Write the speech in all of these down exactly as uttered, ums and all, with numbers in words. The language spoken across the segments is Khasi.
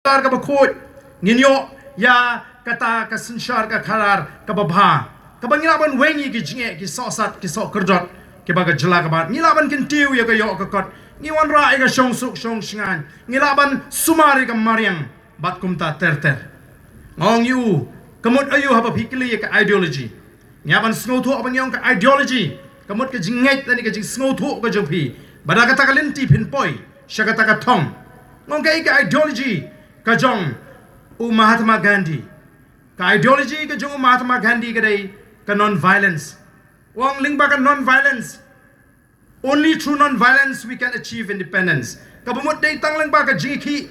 khadar kaba khuid, ngin ïoh ïa kata ka synshar ka khadar kaba bha, kaba ngi lah ban weng ïa ki jingeh, ki sohsat, ki sohkyrdot kiba ka jylla ka bad ngi lah ban kyntiew ïa ka ïoh ka kot, ngi wanrah ïa ka shongsuk shongshngaiñ, ngi lah ban sumar ïa ka mariang bad kumta ter ter. Nga ong ïa u, ka mut aïu haba phi kylli ïa ka ideology? Ngi hap ban sngewthuh haba ngi ong ka ideology, ka mut ka jingngeit lane ka jingsngewthuh ka jong phi ba da kata ka lynti phin poi sha kata ka thong. Nga ong kaei ka ideology ka jong u Mahatma Gandhi? Ka ideology ka jong u Mahatma Gandhi ka dei ka non-violence. U ong lyngba ka non-violence, only through non-violence we can achieve independence. Kaba mut dei tang lyngba ka jingïakhih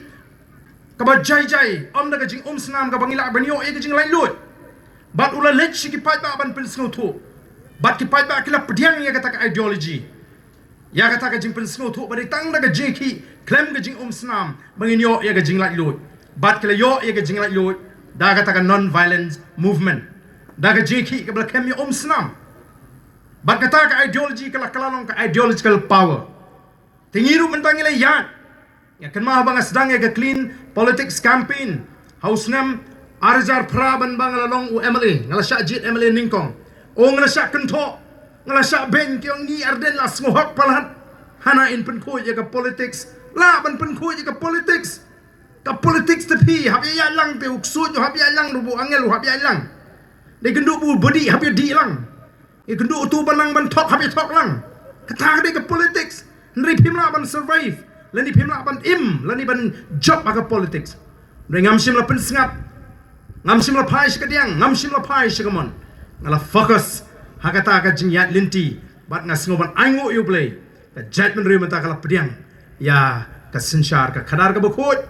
kaba jai jai, ym da ka jingumsnam, kaba ngi lah ban ïoh ïa ka jinglaitluid. Bad u la leit sha ki paidbah ban pynsngewthuh, bad ki paidbah ki la pdiang ïa kata ka ideology, ïa kata ka jingpynsngewthuh ba dei tang da ka jingïakhih khlem ka jingumsnam ba ngin ïoh ïa ka jinglaitluid. Bad ki la ïoh ïa ka jinglaitluid da kata ka non-violence movement, da ka jingïakhih kaba la khlem ïa umsnam. Bad kata ka ideology ka la kylla long ka ideological power. Te ngi ruh mynta ngi la ïaid. Nga kynmaw ba nga sdang ïa ka Clean Politics Campaign ha u snem ar hajar phra, ban ba nga la long u M L A, nga la shah jied M L A nyngkong. O, nga la shah kynthoh, nga la shah beiñ, ki ong ngi Ardent la sngewhok palat. Hana in pynkhuid ïa ka politics. Lah ban pynkhuid ïa ka politics. Ka politics te phi hap ïaid lang, te u ksuid u hap ïaid lang, ruh u angel u hap ïaid lang. Dei kynduh u badi hap ïadih lang. Ïa kynduh utu u balang ban thok hap ïathok lang. Kata ka dei ka politics. Hynrei phim lah ban survive lane phim lah ban im lane ban jop ha ka politics. Hynrei ngam shym la pynsngap, ngam shym la phai sha ka diang, ngam shym la phai sha ka mon. Nga la focus ha kata ka jingïaid lynti bad nga sngew ban ainguh ïa U Blei. Ka jaitbynriew mynta ka la pdiang ïa ka synshar ka khadar kaba khuid.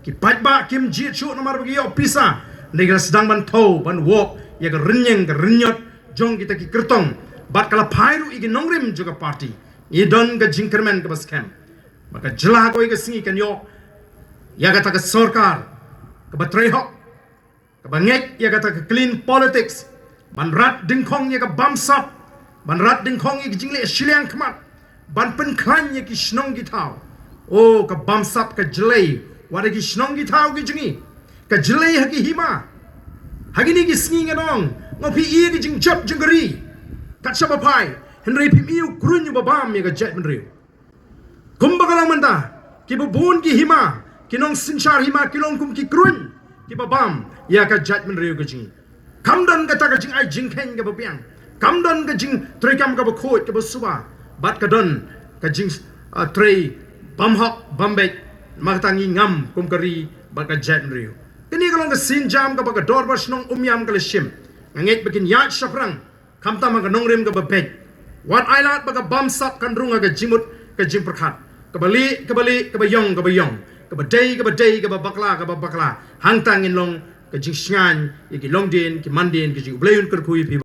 Ki paidbah kim jied shuh namar ba ki ïoh pisa, hynrei ki la sdang ban thew ban wok ïa ka rynïeng ka rynñiot jong kita ki kyrtong. Bad ka la phai ruh ïa ki nongrim jong ka party. Ngi don ka jingkyrmen kaba skhem ba ka jylla ha kawei ka sngi kan ïoh ïa kata ka sorkar kaba trei hok, kaba ngeit ïa kata ka clean politics, ban rat dyngkhong ïa ka bamsap, ban rat dyngkhong ïa ka jingleh shiliang khmat, ban pynkhlaiñ ïa ki shnong ki thaw. O, ka bamsap ka jlei wat ha ki shnong ki thaw ki jong ngi, ka jlei ha ki hima. Ha kine ki sngi nga ong, nga phi ïa ka jingjop jong ka ri kat shaba phai, hynrei phim ïa u kruiñ uba bam ïa ka jaitbynriew. Kumba ka long mynta, kiba bun ki hima, ki nongsynshar hima ki long kum ki kruiñ kiba bam ïa ka jaitbynriew ka jong ngi. Kam don kata ka jingai jingkheiñ kaba biang, kam don ka jingtreikam kaba khuid kaba suba, bad ka don ka jing, ah, trei bymhok bymbeit. Ma kata ngi ngam kum ka ri bad ka jaitbynriew. Kane ka long ka sienjam kaba ka dorbar shnong Umiam ka la shim. Nga ngeit ba kin ïaid shaphrang khamtam ha ka nongrim kaba beit. Wat ailad ba ka bamsap kan rung ha ka jingmut ka jingpyrkhat, kaba lieh kaba lieh, kaba ïong kaba ïong, kaba dei kaba dei, kaba bakla kaba bakla. Hangta ngin long ka jingshngaiñ ïa ki longdien ki mandien, ka jing U Blei un kyrkhu ïa phi.